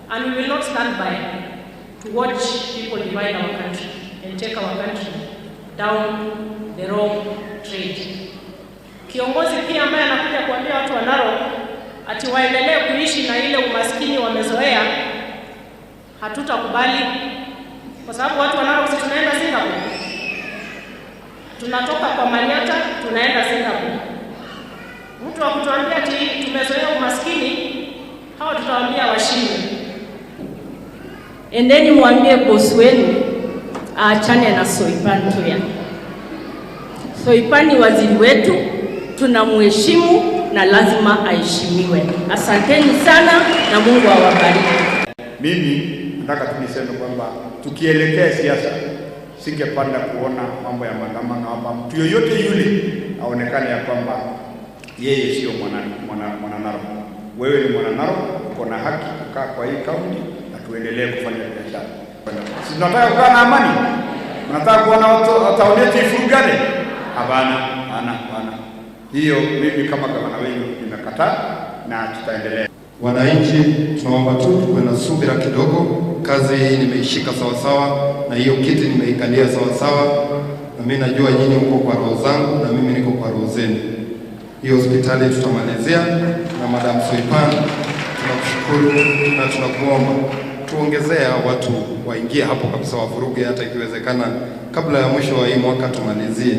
And we will not stand by to watch people divide our country and take our country down the wrong trail. Kiongozi pia ambaye anakuja kuambia watu wa Narok ati waendelee kuishi na ile umaskini wamezoea, hatutakubali, kwa sababu watu wa Narok, si tunaenda Singapore, tunatoka kwa Manyatta tunaenda Singapore. Mtu wa kutuambia ati tumezoea umaskini, hawa tutawaambia washindwe. Endeni mwambie bosi wenu aachane na Soipan Tuya. Soipan ni waziri wetu, tunamheshimu na lazima aheshimiwe. Asanteni sana na Mungu awabariki. Mimi nataka tu niseme kwamba tukielekea siasa, singependa kuona mambo ya maandamano hapa, mtu yoyote yule aonekane ya kwamba yeye sio mwana Narok. Wewe ni mwana Narok, uko na haki kukaa kwa hii kaunti na tuendelee kufanya biashara. Si tunataka kukaa na amani? Unataka kuona watu town yetu ifurugane? Hapana, hapana, hapana. Hiyo mimi kama gavana wenu nimekataa na tutaendelea. Wananchi, tunaomba tu tuwe na subira kidogo. Kazi hii nimeishika sawasawa, na hiyo kiti nimeikalia sawasawa, na mimi najua nyinyi mko kwa roho zangu na mimi niko kwa roho zenu. Hiyo hospitali tutamalizia, na Madam Soipan, tunakushukuru na tunakuomba tuongezea watu waingie hapo kabisa, wavuruge, hata ikiwezekana kabla ya mwisho wa hii mwaka tumalizie.